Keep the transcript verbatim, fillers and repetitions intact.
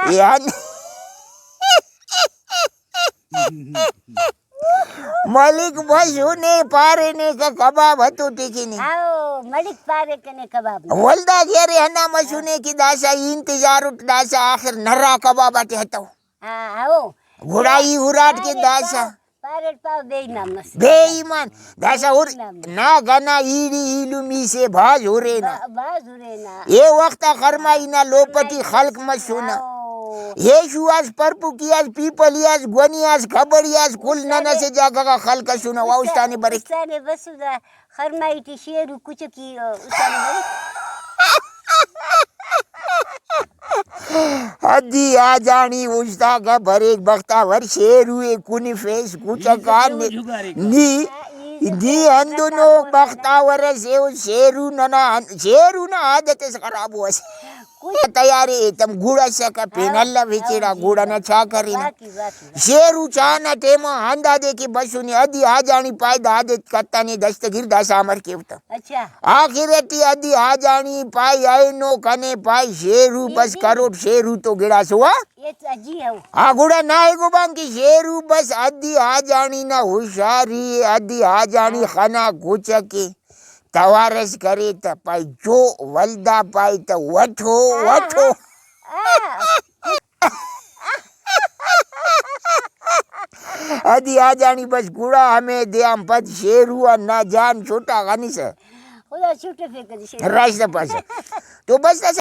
یعنی ملک بسنے پارینے کہ کباب ہتو ٹکنے۔ ہاؤ، ملک پارے کنے کباب نا۔ ولدا کہ ارے ہندا مسنے کہ داسا ای انتظار اٹ داسا آخر نرا کباب آتے ہتو۔ ہاں، ہاؤ۔ گڑا ای اراٹ کہ پاریٹ داسا۔ پاو، پاریٹ پاو بے ایمان مس۔ بے ایمان۔ داسا ہر بے ایمان مس۔ نا گنا ایڑی ایلمی سے بھاز ہرے نا۔ با-، بھاز ہرے نا۔ اے وخت آ خرمائی نا لوپ ٹی خلق مسونا۔ ہاؤ۔ ہیشو آس، پرپکی آس، پیپلی آس، گونی آس، کھبڑی آس، کل نن اسہ جاگہ غا خلق اسونہ۔ وا استانے بریک۔ استانے بسو دا خرمائی ٹی شیرو کچکی، آ، استانے بریک۔ ادی آجاڑی استاکا بریک بختاور شیرو ءِ کنفیس کچکا نی، نی، نی ہندنو بختاور ئسے او شیرو ننا ہن-، شیرو نا عادت اس خراب ءُ اسہ۔ تیارے ایتم گڑ اسکہ پین اللہ وچیڑا گڑ ئنا چا کرینہ۔ شیرو چا نا ٹائما ہندادے کہ بسنے ادی آجاڑی پائے دادے کتنے دستگیر داسہ امر کیو تہ۔ اچھا۔ آخر ٹی ادی آجاڑی پائے اینو کنے پائے شیرو بس کروٹ شیرو تو گڑاس ہوا۔ آ گڑا نائے گبان کہ شیرو بس ادی آجاڑی نا ہوشاری ءِ، ادی آجاڑی خنا کچک ءِ۔ توار اس کرے تہ پائے جو، ولدا پائے تہ وٹھو، وٹھو۔ ادی آجاڑی بس گڑا ہمے دے آن پد شیرو آ نا جان چھٹا خنسہ۔ خدا چھٹفے کدی شیرو۔ راست پاسہ۔ تو بس دا